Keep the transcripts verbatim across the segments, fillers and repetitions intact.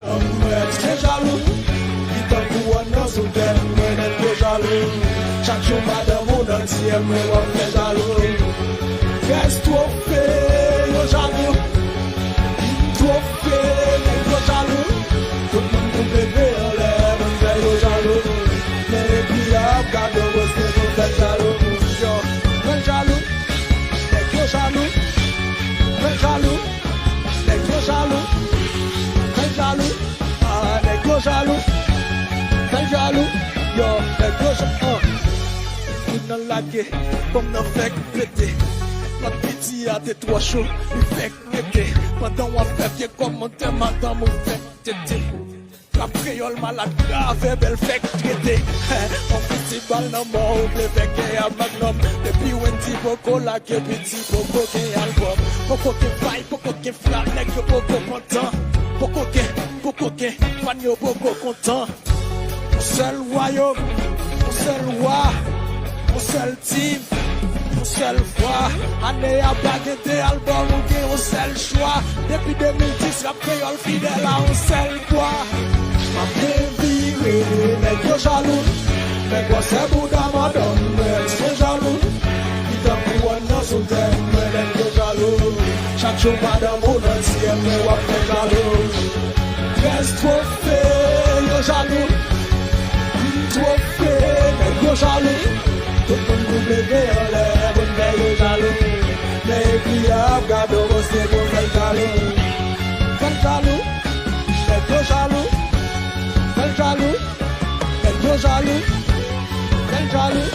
Mwen se jalou, li tankou wòt nan sou tè m, mwen nèg yo jalou. Chak jou madanm ou nan tye m, mwen w ap fè jalou. Rès twofe, yo jalou. Twofe, nèg yo jalou. Tout moun pou leve anlè, mwen fè yo jalou. Men epi ap gade w poste pou fè jalou. Yo, mwen jalou. Nèg yo jalou. Mwen jalou. Nèg yo jalou. Mwen jalou. Ah, nèg yo jalou. Fè jalou. Yo, nèg yo jalou. Kout nan lage, bonm nan fèk pete. Lòt piti a te twò cho, li fèk rete. Pandan w ap fè vye kòmantè, madanm ou fèk tete. Rap kreyòl malad grave, bèl fèk trete. On piti bal nan mò, ou vle fè gè a Magnum. Depi Wendy poko lage, piti poko gen albòm. Poko gen vay, poko gen frap, nèg yo poko kontan. Poko gen, poko gen, fan yo poko kontan. Yon sèl wayòm, yon sèl wa, yon sèl tim, yon sèl fwa. Ane a pa gen de albòm, ou gen yon sèl chwa. Depi de mil dis, rap kreyòl fidèl a yon sèl bwa. M ap devire, nèg yo jalou. Men gwosè bouda madanm mwen, se jalou. Li tankou wòt nan sou tè m, mwen nèg yo jalou. Chak jou madanm ou nan tye m, men w ap fè jalou. Rès twofe, yo jalou. Twofe, nèg yo jalou. Tout moun pou leve anlè, pou n fè yo jalou. Men epi ap gade w poste pou fè jalou. Fè jalou, nèg yo jalou. Fè jalou, nèg yo jalou. Fè jalou,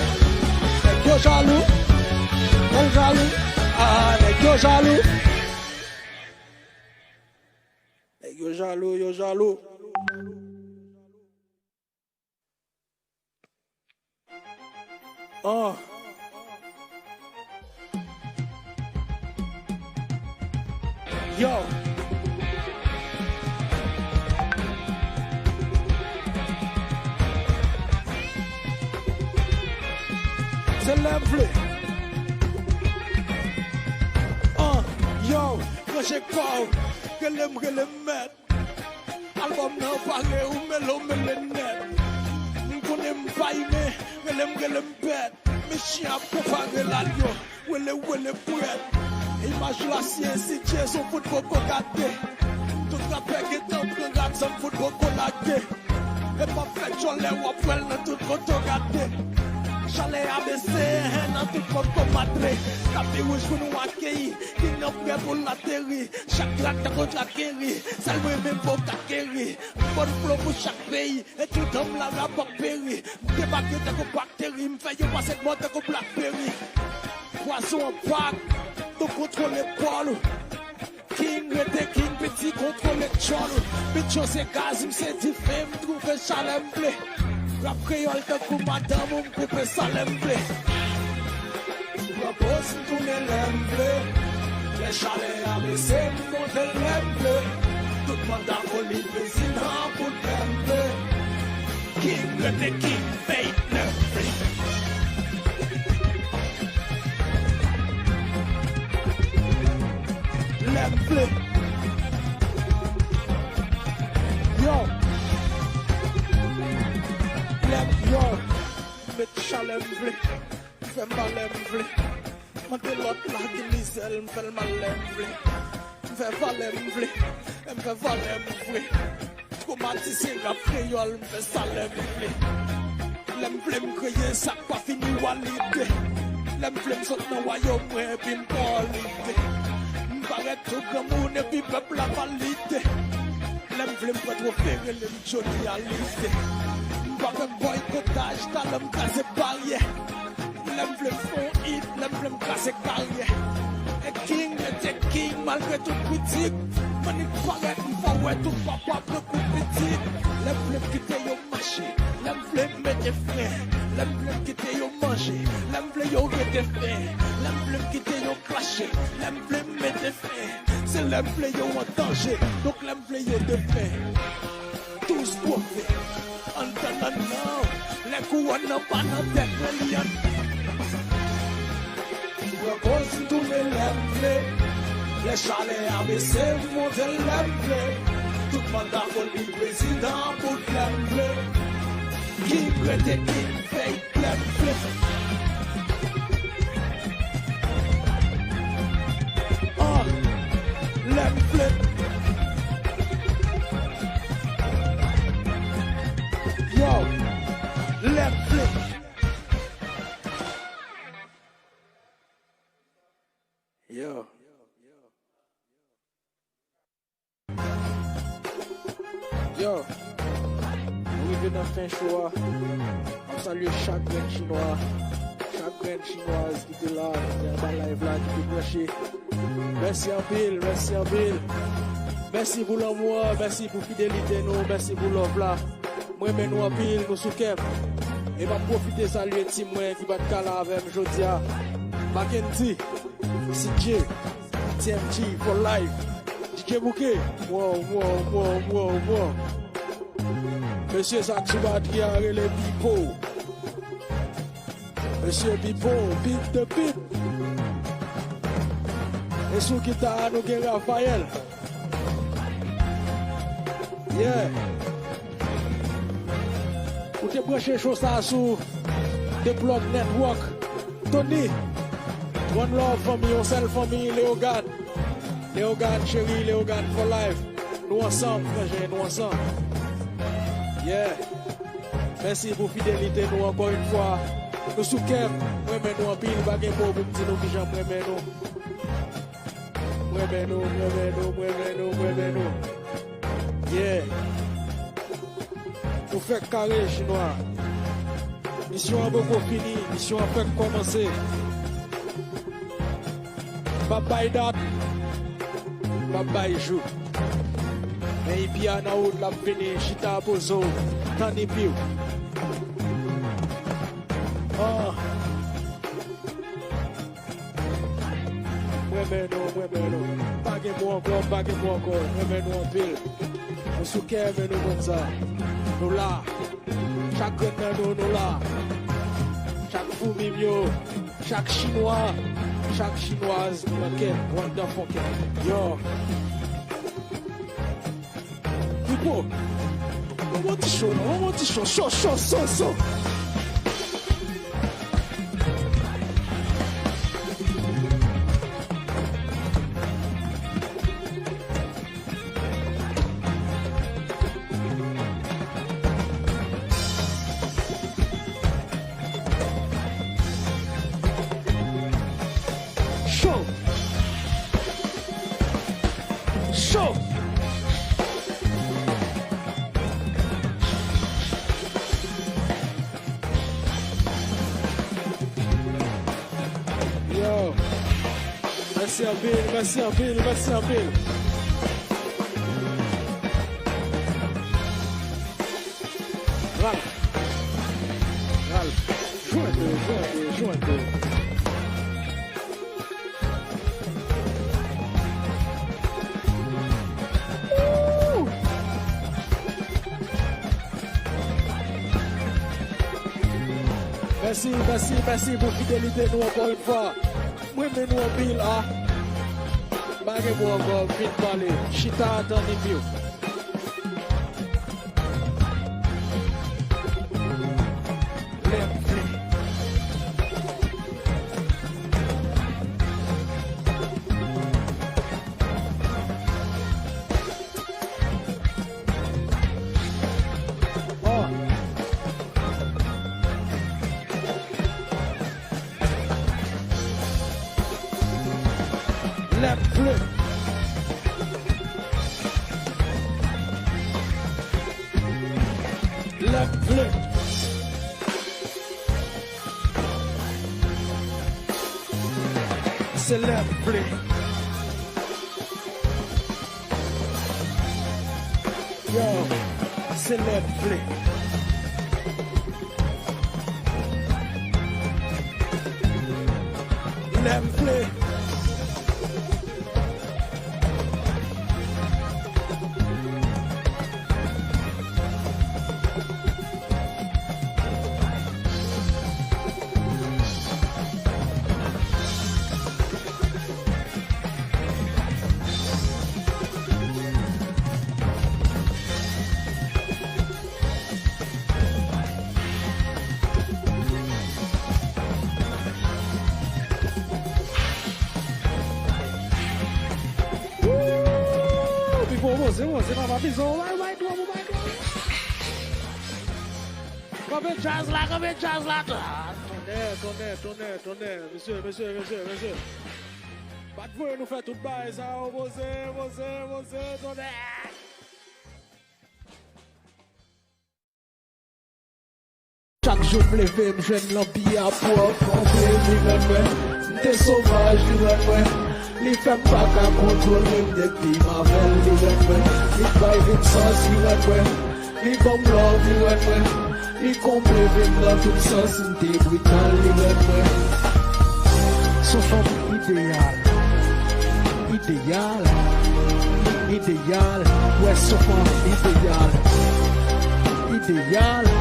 nèg yo jalou. Fè jalou, ah, nèg yo jalou. Nèg yo jalou, yo jalou. Ah. Yo. Se lè m vle. Ah, yo, ranje kò w. Rele m, rele m mèt. Albòm nan pare, ou mele w mele nèt. M konnen m pa imen, rele m rele m bèt. Men chyen ap konpare l a lyon, wele wele pwèt. Imaj la si ensi Dye, son fout poko gate. Tout rapè gentan pran rad, zam fout poko lage. E p ap fè djòlè, w ap wè l nan tout foto gate. Chalè a bese, hen, nan tout foto matre. Tapi wouj pou nou akeyi, King nan prè pou l ateri. Chak trak tankou trak geri, sèl mwen menm pou ka geri. M konn flo pou chak peyi, e tout dam la rap ap peri. M debake tankou bakteri, m fè yo pase mò tankou Blackberry. Pwazon an pak, nou kontwole bòl ou. King rete King, piti kontwole djòl ou. Bit yo se gaz, m se dife, m twouve chalè m vle. Rap kreyòl tankou madanm ou, m koupe sa lè m vle. M pran poz, m tounen lè m vle. Lè chalè a bese, m monte lè m vle. Tout manda foli prezina pou lè m vle. King rete King, fake lè m vle. Lè m vle. Yo. Lè m, yo. Met chalè m vle. Fè m mal lè m vle. Mande lòt la ki mizè l, m fè l mal lè m vle. M fè valè m vle. M fè valè m vle. Twomatize rap kreyòl, m fè sa lè m vle. Lè m vle m kreye sa k pa fini walide. Lè m vle m sot nan wayòm mwen epi m pran lide. M parèt tou granmoun epi pèp la valide. Lè m vle m pran twofe, rele m Johnny Hallyday. M pa fè bòykotaj, talè m kraze baryè. Lè m vle m fè yon hit, lè m vle m kraze karyè. E King rete King malgre tout kritik. M annik parèt, m fò wè tout papa pran kou pitit. Lè m vle m kite yo mache, lè m vle m mete fren. Lè m vle m kite yo manje, lè m vle yo rete fen. Lè m vle m kite yo klache, lè m vle m mete fen. Se lè m vle yo an danje, donk lè m vle yo defen. Tous twofe, anndan nannan, lè kouwòn nan pa nan tèt mwen li an. Pran poz m tounen lè m vle, lè chalè a bese m monte lè m vle. Tout manda foli prezidan bout lè m vle. King rete king, fake lè m vle. Ah, lè m vle. Yo, lè m vle. Yo. Yo, nou rive nan fen show a. M ap salye chak grenn chinwa, chak grenn chinwaz ki te la, ki te anba live la, ki te branche. Mèsi anpil, mèsi anpil. Mèsi pou lanmou an, mèsi pou fidelite nou, mèsi pou love la. Mwen renmen nou anpil, nou sou kè m. E m ap pwofite salye team mwen ki pa t ka la avè m jodi a. Mackendy, C J, T M G for life. D J Bouke. Wow, wow, wow, wow, wow. Mesye sa k sou batri a rele Pipo. Mesye Pipo, Pip de Pip. E sou gita a, nou gen Raphaël. Yeah. Ou te branche show sa a sou The Plug Network. Tony, one love fanmi, yon sèl fanmi, Leogane. Leogane cheri, Leogane for life. Nou ansanm, frangin, nou ansanm. Yeah. Mèsi pou fidelite nou ankò yon fwa. Nou sou kè m, mwen renmen nou anpil, pa gen mo pou m di nou kijan mwen renmen nou. Mwen renmen nou, mwen renmen nou, mwen renmen nou, mwen renmen nou. Yeah. Nou fèk kare, chinwa. Misyon an poko fini, misyon an fèk kòmanse. M ap bay dat, m ap bay jou. Men ipi a nan wout l ap vini, chita poze w, tann ipi w. Ah. Mwen renmen nou, mwen renmen nou. Pa gen mo ankò, pa gen mo ankò. Mwen renmen nou anpil. Nou sou kè, men nou konn sa. Nou la. Chak grenn nan nou, nou la. Chak foumi m yo, chak chinwa, chak chinwaz, nou nan kè, what the fuck. Yo. Pipo, ban m yon ti cho, non, ban m yon ti cho, cho, cho, cho, cho. Cho! Cho! Yo! Mèsi anpil, mèsi anpil, mèsi anpil. Ralph. Ralph. Jwe enpe, jwe enpe, jwe enpe. Mèsi, mèsi, mèsi pou fidelite nou ankò yon fwa. Mwen renmen nou anpil, a. Pa gen mo ankò, m fin pale. Chita, tann epi w. Lè m vle. Oh. Lè m vle. Lè m vle. Se lè m vle. Yo, se lè m vle. Lè m vle. Se bon, se papa Pizon, ou bay, ou bay dwòm, ou bay dwòm. Kanpe djaz la, kanpe djaz la. Ah, tonnè, tonnè, tonnè, tonnè. Mesye, mesye, mesye, mesye. Pa t voye nou fè tout bagay sa yo, poze, poze, poze, tonnè. Chak jou m leve, m jwenn lanbi a pwòp. Konprann li renmen mwen. M te sovaj, li renmen mwen. Li fè m pa ka kontwole m depi m avè l, li renmen mwen. Li bay vi m sans, li renmen mwen. Li ban m love, li renmen mwen. Li konble vi m nan tout sans, m te brital, li renmen mwen. S on fanm ideyal. Ideyal, ideyal, wè s on fanm ideyal. Ideyal,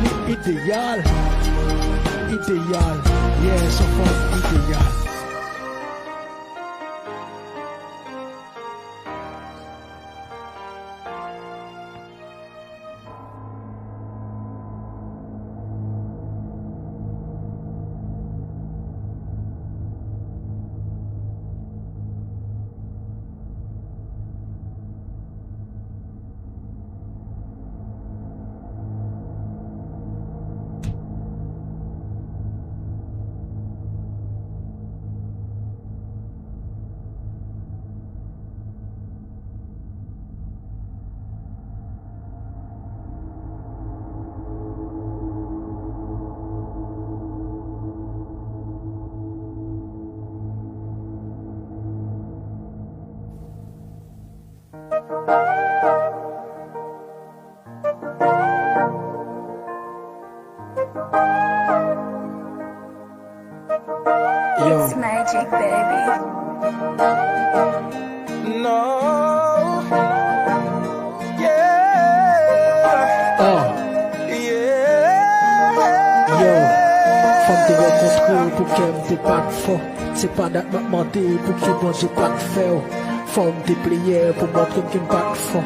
li ideyal, ideyal, yeah, s on fanm ideyal. Yo. It's magic, baby. No. Yeah. Ah. Yeah. Yo. Fò m te rankontre w pou kè m te pa t fò. Se pa dat m ap mande pou ki Bondye pa t fè w. Fò m te pleyè pou montre m ke m pa t fò.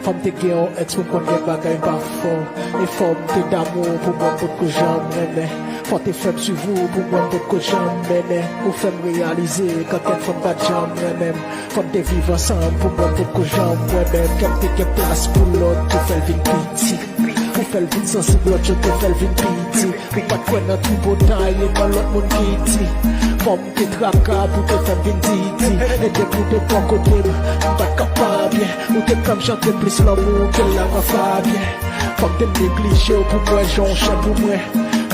Fò m te gen yon èks pou m konn gen bagay m pa fò. E fò m te damou pou mwen potko janm renmen. Fò te fè m swiv ou pou mwen potko janm mennen. Ou fè m reyalize kantèk fò m pa t janm renmen m. Fò n te viv ansanm pou mwen potko janm wè menm. Kè m te gen plas pou lòt, ou fè l vin piti. Ou fè l vin sansib, lòt yo te fè l vin piti. Ou pa t kwè nan tripotay, e nan lòt moun ki di. Fò m te traka pou te fè m vin didi. E depi w te bò kote m, m pa t ka pa byen. Ou te fè m chante plis lanmou ke lavan Fabyen. Fò m te neglije w pou m wè jan w chè pou mwen.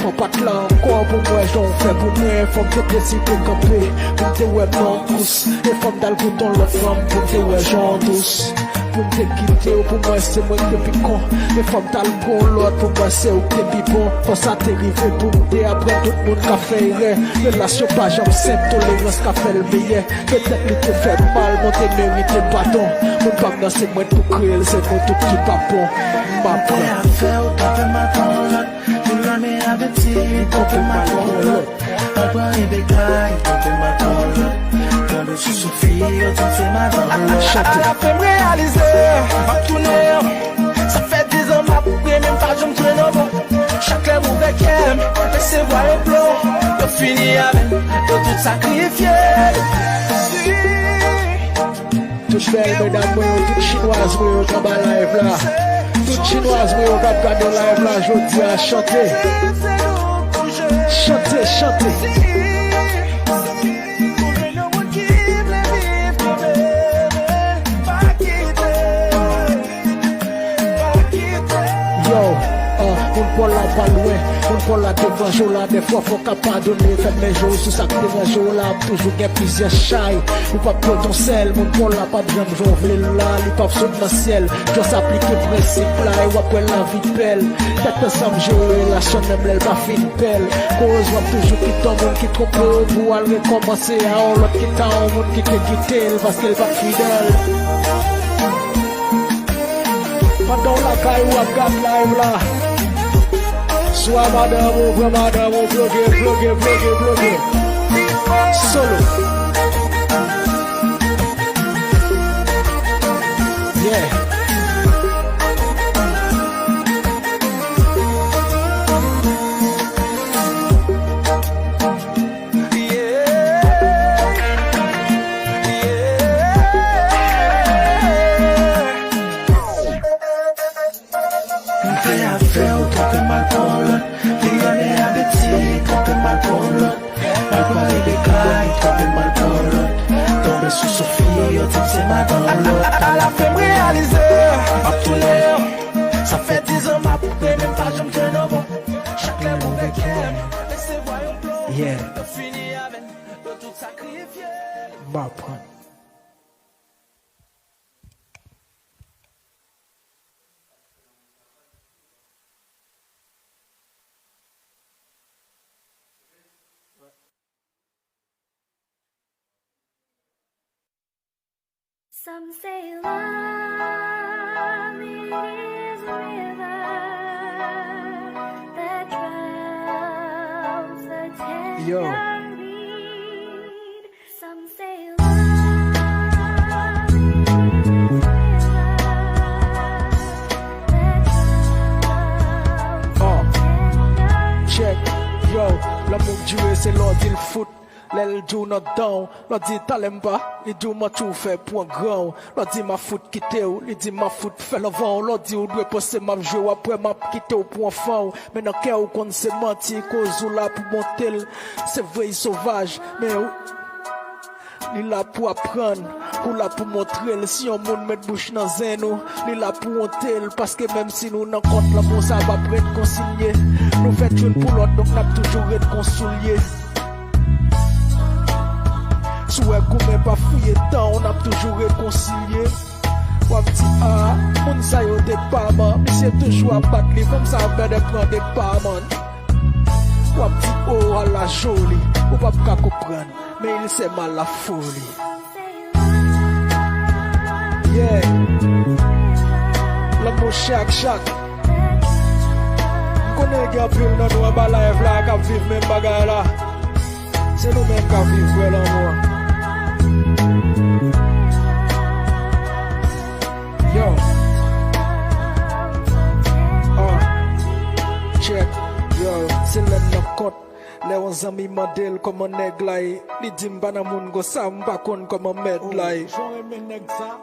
Fò w pa t la ankò pou m wè jan w fè pou mwen. Fò m te deside kanpe pou m te wè m nan kous. E fò m t al koute yon lòt fanm pou m te wè jan w dous. Pou m te kite w pou mwen se mwen k te pi kon. E fò m t al pran yon lòt pou mwen se ou k te pi bon. Fò sa te rive pou m te aprann tout moun ka fè erè. Relasyon pa janm senp, tolerans ka fè l meyè. Petèt li te fè m mal, mwen te merite padon. Moun pa m nan se mwen t pou kreye l, se nou tout ki pa bon. M aprann. Fè w pa fè m atann lòt. Pou lame avèti, pou fè m atann lòt. Aprann Rebecca, li tante madanm lòt. Tande sou Sophie, yo di se madanm lòt. Chante. Ala fè m reyalize, m ap tounen. Sa fè dizan m ap renmen, m pa janm jwenn anba. Chak lè m ouvè kè m, resevwa enplò. Yo fini avè m, yo tout sakrifye. Tout bèl medam mwen yo, tout chinwaz mwen yo k anba live la. Tout chinwaz mwen yo k ap gade live la jodi a, chante. Chante, chante. Yo, ah, moun pa w la pa lwen, moun pa w la devan je w la, dèfwa fò w ka padone, fèmen je w sou sa k deranje w la, ap toujou gen plizyè chay, ou p ap pran yon sèl, moun pa w la p ap janm jan w vle l la, li p ap sot nan syèl, just aplike prensip la, e w ap wè lavi bèl, tèt ansanm jere relasyon menm lè l pa fin bèl, koz w ap toujou kite yon moun ki twonpe w pou w al rekòmanse a yon lòt ki ta yon moun ki te kite l paske l pa t fidèl. Pandan w lakay ou ap gad live la. Swa madanm ou, pran madanm ou, ploge, ploge, ploge, ploge. Solo. Yeah. Sou sofa yo di m se madanm lòt. Alafen m reyalize m ap tounen. Sa fè dizan m ap renmen m pa janm jwenn anmò. Chak lè m ouvè kè m, resevwa yon plonje. Yeah. Yo fini avè m, yo tout sakrifye. M ap pran. Some say love is a river that drowns the tender reed. Yo. Some say love is a river that drowns the tender reed. Check, yo, lanmou k dire se lè w di l fout. Lè l di w nan dan w, lè w di talè m pa, li di w manti w fè pran gran w. Lè w di m ap fout kite w, li di m ap fout fè l anvan w. Lè w di w dwe panse m ap jwe w, apre m ap kite w pou anfan w. Men nan kè w konn se manti, koz ou la pou monte l. Se vre l sovaj, men ou, li la pou aprann, ou la pou montre l. Si yon moun met bouch nan zen ou, li la pou wonte l. Paske menm si nou nan kont, lanmou sa p ap ret konsilye. Nou fèt youn pou lòt, donk n ap toujou ret konsilye. Si w wè goumen pa fouye tan w, n ap toujou rekonsilye. W ap di, a, moun sa yo te pa man, misye toujou ap bat li, fanm sa ap bèdè pran depa, man. W ap di, o, ala joli, ou p ap ka konprann, mais il s'aime à la folie. Yeah. Lanmou chak, chak. M konnen gen anpil nan nou anba live la k ap viv menm bagay la. Se nou menm k ap viv vrè lanmou an. Yo. Ah. Check. Yo. Se lè n nan kont. Lè yon zanmi mande l kòman nèg la ye, li di m pa nan moun konsa, m pa konn kòman mèd la ye.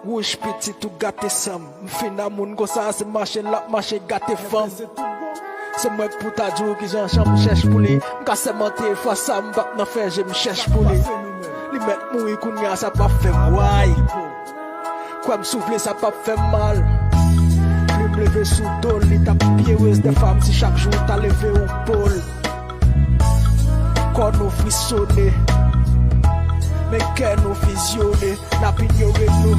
Wouch pitit ou gate san m, m fin a moun konsa, se mache l ap mache gate fanm. Se mwen k pou ta di w kijan jan m chèch pou li, m ka sèmante fwa sa m p ap nan fè je m chèch pou li. Li mèt mouri kounye a, sa p ap fè m wayy. Kwè m si w vle sa p ap fè m mal. Plim leve sou do l, li t ap pi erez dèfwa m si chak jou w ta leve ou po l. Kò nou frisone, men kè nou fizyone. N ap inyore nou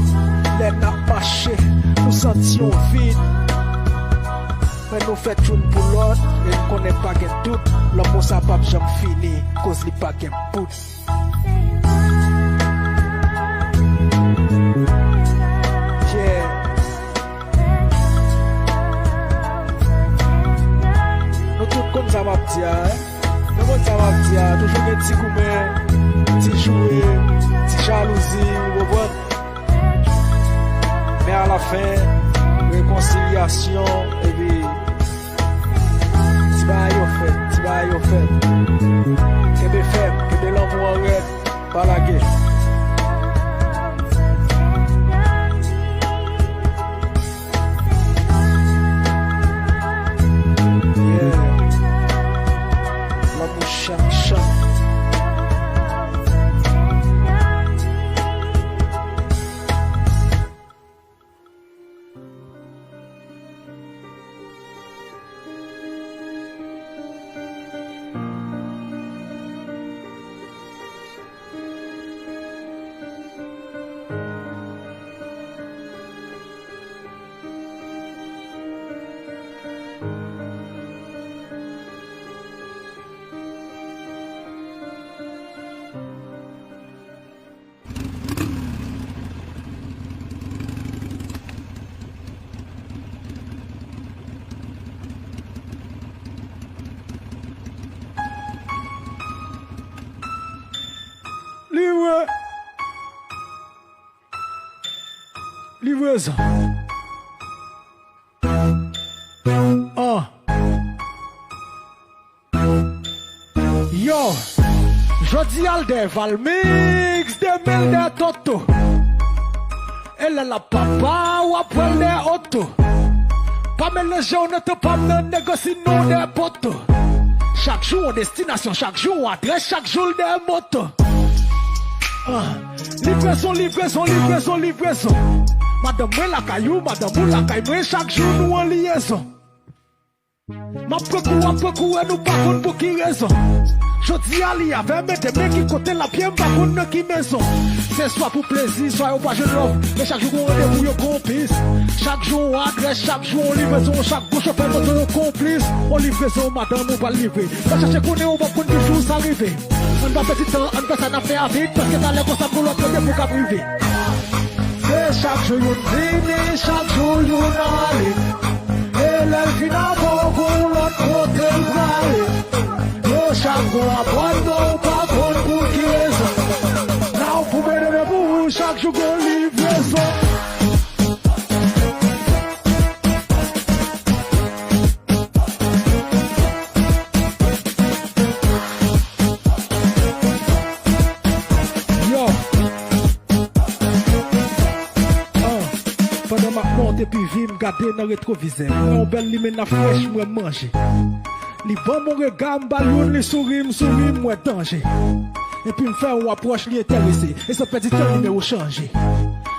lè n ap mache, nou santi yon vid. Men nou fèt youn pou lòt, e m konnen pa gen dout, lanmou sa p ap janm fini, koz li pa gen bout. Yeah. Nou tout konn sa m ap di a, en. Nou konn sa m ap di a. Toujou gen ti goumen, ti joure, ti jalouzi, ou konprann? Men alafen, rekonsilyasyon, epi ti bagay yo fèt, ti bagay yo fèt. Kenbe fèm, kenbe lanmou an rèd, pa lage. Yeah. Lanmou chak chan. Li vre. Li vre, zan. An. Yo, jodi a l dèyè Valmix, demen l dèyè Toto. E lè l ap papa, w ap wè l dèyè oto. Pa melanje w nan tan pa m nan, nèg, sinon w dèyè poto. Chak jou yon destinasyon, chak jou yon adrès, chak jou l dèyè moto. Ah, livrezon, livrezon, livrezon, livrezon. Madanm mwen lakay ou, madanm ou lakay mwen, chak jou nou an lyezon. M ap pran kou, w ap pran kou, e nou pa konn pou ki rezon. Jodi a li avè m, e demen ki kote l ap ye, m pa konn nan ki mezon. Se swa pou plezi, swa yo pa jwenn love. Men chak jou gon randevou, yo gon pis. Chak jou on adrès, chak jou on livrezon, chak gwo chofè moto yo konplis. On livrezon, madanm ou pral livre. Pa chache konnen ou p ap konn ki jou sa rive. Ann pa pèdi tan, ann fè sa n ap fè a vit, paske talè konsa gon lòt randevou k ap rive. Se chak jou youn vini, chak jou youn ale. E lè l fin avè w, gon lòt kote l prale. Yo chak gon abònman, ou pa konn pou ki rezon. Nan w pou mete men pou ou, chak jou gon livrezon. Yo. Ah, pandan m ap monte P V, m gade nan retwovizè. M wè yon bèl limena frèch, m wè manje. Li ban m yon rega, m ba l youn, li souri, m souri, m wè danje. Epi m fè yon apwòch, li enterese. E san pèdi tan, nimewo chanje.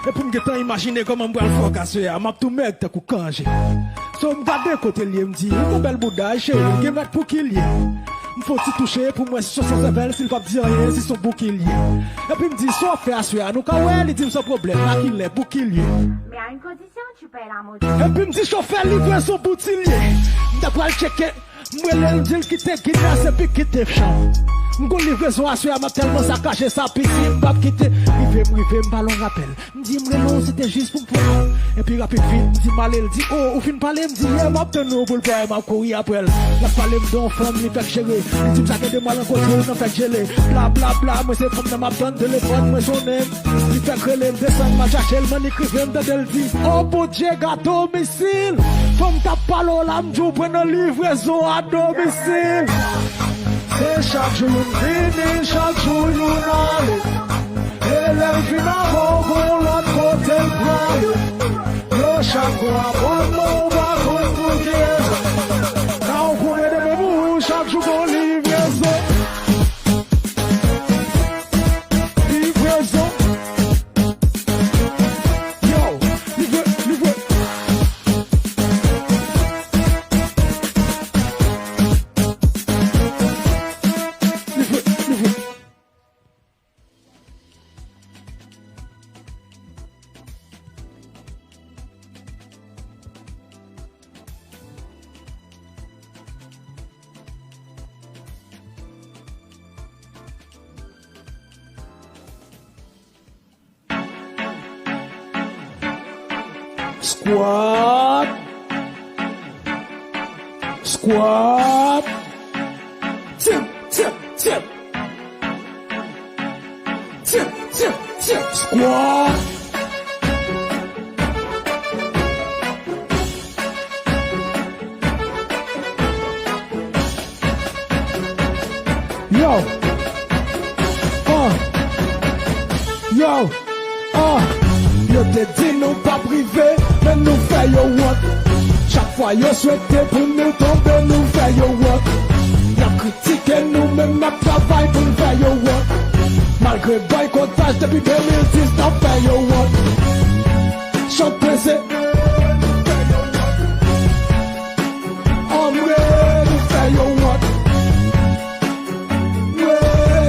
Epi m gentan imajine kòman m pral fè aswè a, m ap tou mèg tankou kanje. So m gade kote l ye, m di, li gon bèl bouda, e cheri, l gen mèt pou ki l ye. M fè yon ti touche pou m wè si s on sèvèl, si l p ap di anyen, si s on bouki l ye. Epi m di, sa w ap fè aswè a, nou ka wè, li di m san pwoblèm, a kilè, bouki l ye. Mais à une condition, tu payes la moto. Epi m di chofè livrezon bouti l ye. M ta pral tcheke, m rele l, m di l kite gid la, se pi kite chanm. M gon livrezon aswè a, m ap tèlman sakaje sa, piti, m p ap kite. Rive m rive, m pa lon rapèl. M di m rele w, se te jis pou m pran. Epi rapid vit, m di m ale, l di, o, ou fin pale, m di, ye, m ap tann ou pou l pran, m ap kouri apre l. L ap pale m de yon fanm, li fèk jere. Li di m sa gen de mwa l rankontre, nan fèk jele. Bla, bla, bla, mwen se fanm nan m ap tann, telefòn mwen sonnen. Li fèk rele m, desann, m al chache l, m annik rive, m tande l di, o, Bondye, gato, mi sil. Fanm t ap pale w la, m di w pran nan livrezon a domisil. Se chak jou youn vini, chak jou youn ale. E lè l fin avè w, gon lòt kote l prale. Yo chak gon abònman, ou pa konn pou ki rezon. Nan w pou mete men pou ou, chak jou gon livrezon. Livrezon. Yo, livre, livre. Livre, livre. Squad. Squad. Tip, tip, tip. Tip, tip, tip. Squad. Yo. Ah. Yo. Ah. Yo te di nou p ap rive, men nou fè yo wont. Chak fwa yo swete pou nou tonbe, nou fè yo wont. Y ap kritike nou, men n ap travay pou n fè yo wont. Malgre bòykotaj depi de mil dis, n ap fè yo wont. Chante se Anmwe, nou fè yo wont. Mwe,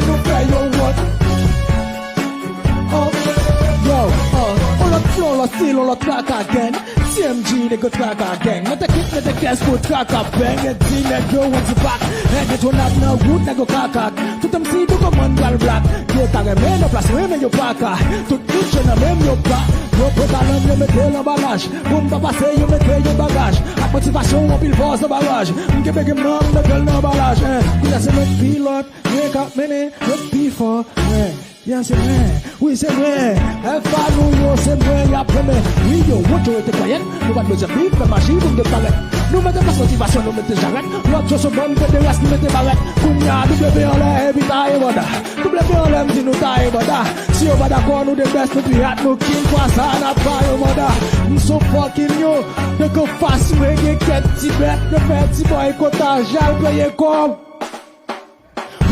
nou fè yo wont. Anmwe. Yo, uh, on lòt flow, on lòt stil, on lòt traka gang. C M G, nèg yo traka gang. Mete kit, mete kès pou traka bang. E di nèg yo wont di bak. Endetwonab nan wout, nèg yo kaka. Tout M C nou kòmann pral blak. Yo ta renmen nan plas mwen, men yo pa ka. Tout, tout jèn nan menm yo pa. Yo pran talan m, yo mete l anbalaj. Pou m pa pase, yo mete yon bagaj. Ak motivasyon, anpil fòs nan baraj. M kenbe game nan, m mete l nan anbalaj, en. Kounye a se mwen k pilòt, mwen k ap mennen, mwen k pi fò, mwen. Yeah, se mwen. Wi, se mwen. Enfa nou yo, se mwen y ap renmen. Wi, yo wont, yo rete kwayèt. Nou pa t bezwen viv, fè maji pou n gen palèt. Nou mete plas motivasyon, nou mete jarèt. Lòt yo se bann pederès ki mete barèt. Kounye a, W anlè, epi taye banda. W anlè, m di nou taye banda. Si yo pa dakò, nou de bèst, nou pi hat, nou king, fwa sa, n ap ba yo manda. M sou fucking yo. De ke fas, mwen gen kèk ti bèt, yo fè ti bòykotaj, y al peye kòb.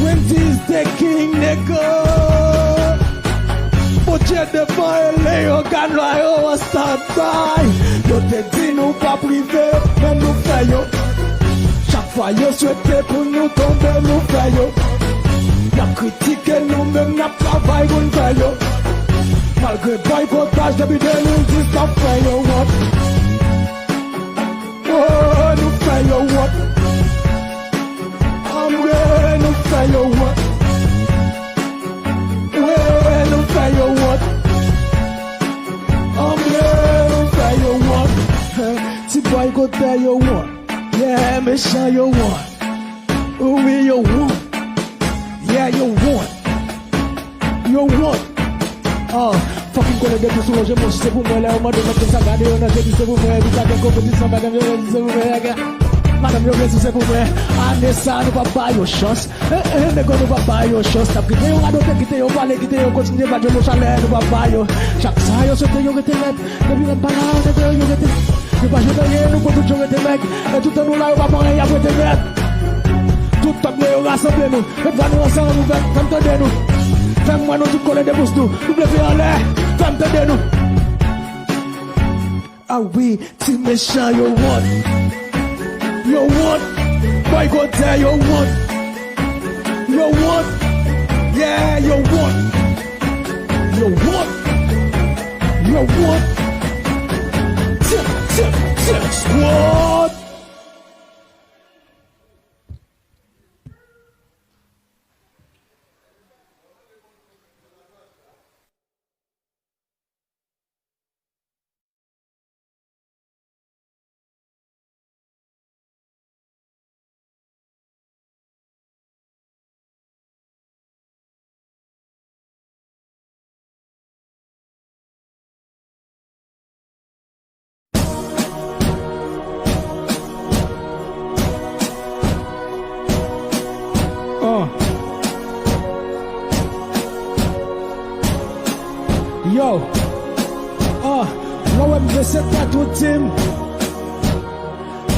Wendy's the king, nigga. Bondye devan e leyogàn la yo an standby. Yo te di nou p ap rive, men nou fè yo. Chak fwa yo swete pou nou tonbe, nou fè yo. Y ap kritike nou, men n ap travay pou n fè yo. Malgre bòykotaj depi de mil dis, n ap fè yo wont. Oh, nou fè yo wont. Anmwe, nou fè yo wont. Wi, nou fè yo wont. Anmwe, nou fè yo wont. Ti bòy kote yo wont. Yeah, mechan yo wont. Wi, yo wont. Yeah, yo wont. Yo wont. Ah, fucking kole de pou sou woje, mwen si se pou mwen, lè yo mande mèt konsa, gade yo nan je, di se pou mwen, epi sa gen konpetisyon, madanm yo vle si se pou mwen, madanm yo vle si se pou mwen. Ane sa, nou p ap ba yo chans. Eh, eh, nèg yo, nou p ap ba yo chans. N ap kite yo radote, kite yo pale, kite yo kontinye bat yo nan chalè, nou p ap ba yo. Chak sa yo swete, yo rete nèt. Depi n ap pale a, nèg yo, yo rete. Yo pa jwenn anyen, nou pran tout yo rete nèg. E toutan nou la, yo pa pran anyen, y ap rete nèg. Tout tank nou yo rasanble nou. Met vwa nou ansanm, nou fè, fè m tande nou. Fè m wè nou tout kole de bous nou. Nou leve anlè, fè m tande nou. Ah wi, ti mechan yo wont. Yo wont. Bòykote yo wont. Yo wont. Yeah, yo wont. Yo wont. Yo wont. Tip, tip, tip, squad. Ah. Yo. Ah. Lè w wè m vle se tèt ou di m.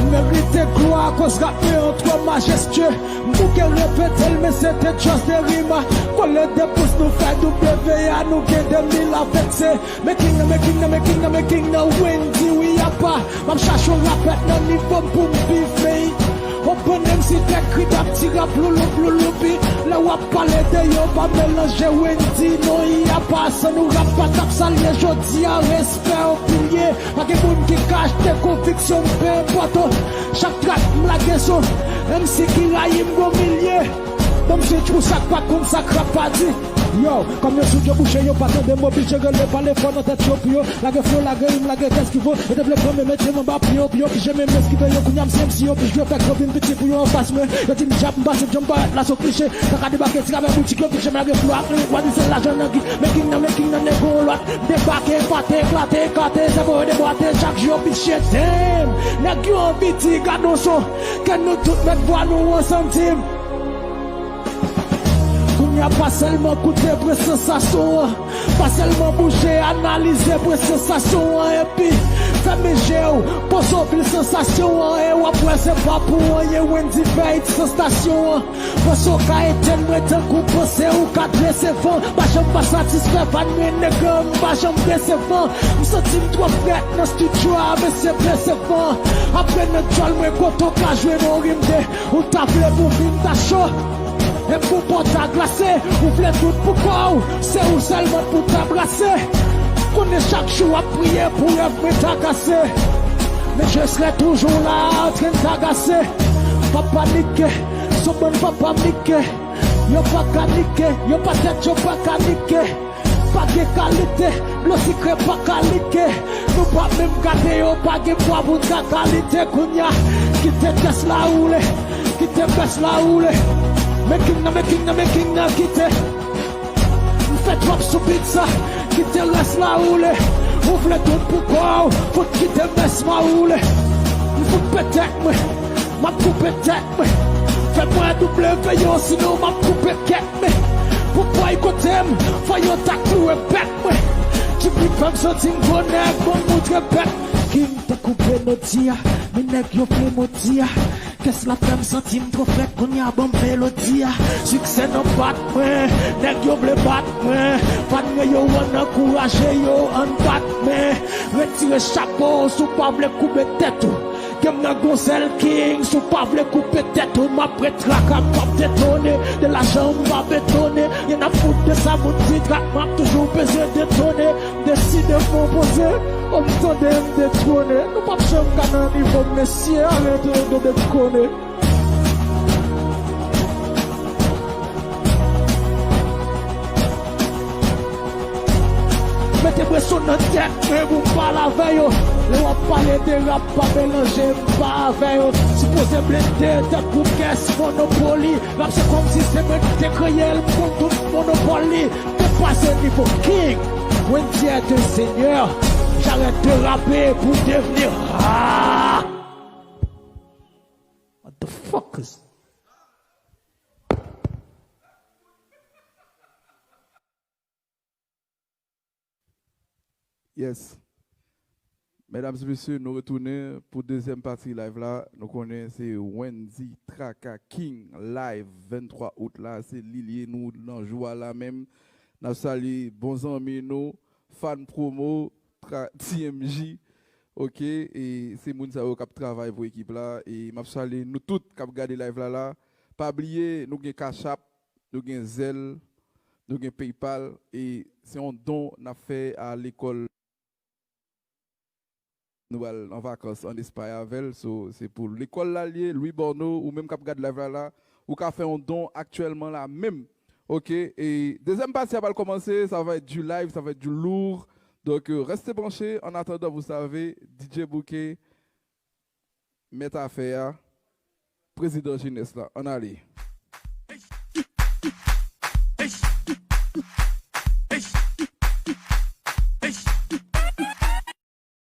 M merite glwa akoz rap mwen an twò majestye. M bouke repete l, men se te just de rima. Kole de bous nou fè W A, nou gen de mil avèk se. Making nan, making nan, making nan, making nan, Wendy, wi, apa. M ap chache yon rapèt nan nivo m pou m viv, men. Open M C tèt kri dap ti rap louloup, louloupi. Lè w ap pale de yo, pa melanje Wendy, non, y apa. San nou rap pa t ap salye jodi a, respè an pilye. Pa gen moun ki ka achte konviksyon m, pe enpòte. Chak trak m lage sou M C ki rayi m gon milye. Ban m switch pou sa k pa konn sa k rap pa di. Yo, kòm yo soud yo bouche, yo pa tande m, oblije rele pale fò nan tèt yo pou yo lage flo, lage rim, lage tèks ki vo. Yo te vle pran men, mete m anba pye yo, pou yo pije men m eskive yo. Kounye a m se M C yo plis vle fè gwo vin piti pou yo anfas mwen. Yo di m djab m pase, djanm parèt la sou kliche. Kaka debake, ti ravè boutik yo, kliche m lage flo ak lirik, wa di se lajan nan ki. Making nan, making nan, nego lòt. Debake, pate, eklate, ekate, sèvo yo debwate, chak jou yo piche, damn! Nèg yo anvi di, gad on son, ke nou tout met vwa nou ansanm, di m. Kounye a pa sèlman koute pre sansasyon an, pa sèlman bouje, analize pre sansasyon an, epi fèmen je w, poze w vil sansasyon an, e w ap wè se pa pou anyen Wendy fè it sansasyon an. Panse w ka etenn mwen tankou panse ou ka dresevan. M pa janm pa satisfè fan mwen, nèg, m pa janm desevan. M santi m twò frèt nan estidyo a, mesye Persevan. Apre nan djòl mwen kote w ka jwenn on rim de. Ou ta vle pou vin ta cho, e pou po ta glase. Ou vle tout pou kò w, se ou sèlman pou ta brase. Konnen chak jou w ap priye pou rèv mwen ta kase. Men je serai toujours là, antrenn ta gase. Pa panike. Son bann papa Mike, yo pa ka nike, yo pa tèt, yo pa ka nike. Pa gen kalite, dlo sikre pa ka like. Nou pa menm gate yo, pa gen pwa pou n ka kalite. Kounye a, kite tès la woule, kite bès la woule. Making nan, making nan, making nan, kite. M fè twòp sou beat sa, kite rès la woule. Ou vle tout pou kò w, fout kite mès mawoule. M fout pete tèt mwen, m ap koupe tèt mwen. Fè mwen W yo, sinon m ap koupe kèt mwen. Pou bòykote m, fò yo ta kloure bèt mwen. Jimmy fè m santi m gwo nèg, bon m moutre bèt. Ki m te koupe noti a, men nèg yo vle moti a. Kès la fè m santi m twò frèt, kounye a ban m melodi a. Siksè nan bat mwen, nèg yo vle bat mwen. Fan mwen yo ann ankouraje yo, ann bat men. Retire chapo w si w pa vle koupe tèt ou. Ke m nan gon sèl king, si w pa vle koupe tèt ou, m ap ret traka, m p ap detone. De lajan m pa betone. Yen ap fout de sa moun di trak, m ap toujou peze detone. M deside m opoze, o m tande m detwone. Nou p ap janm ka nan nivo m, mesye, arete de detwone. Mete presyon nan tèt mwen pou m pale avè yo. Lè w ap pale de rap, pa melanje m pa avè yo. Sipoze blende tèt pou kès Monopoli. Rap se kòmsi se mwen ki te kreye l, m konn tout monopòl li. Depase nivo king, Wendy est un seigneur. J'arrête de rapper pour devenir rare. Motherfuckers. Yes. Medam e mesye, nou retounen pou dezyèm pati live la. Nou konnen se Wendy Traka King live venntwa out la. Se li l ye, nou nan jou a la menm. N ap salye bon zanmi nou, Fan Promo, Tra- T M J. Oke, e se moun sa yo k ap travay pou ekip la. E m ap salye nou tout k ap gade live la la. Pa bliye, nou gen Cash App, nou gen Zelle, nou gen PayPal, e se yon don n ap fè a lekòl. Nou pral an vakans ann Espay avè l, so se pou lekòl la l ye. Louis Borno, ou menm k ap gad live la la, ou ka fè yon don aktyèlman la menm. Oke, e dezyèm pati a pral kòmanse, ça va être du live, ça va être du lourd. Donc, euh, restez branchés. En attendant, vous savez, D J Bouquet, mèt afè a, prezidan jenès la. Ann ale.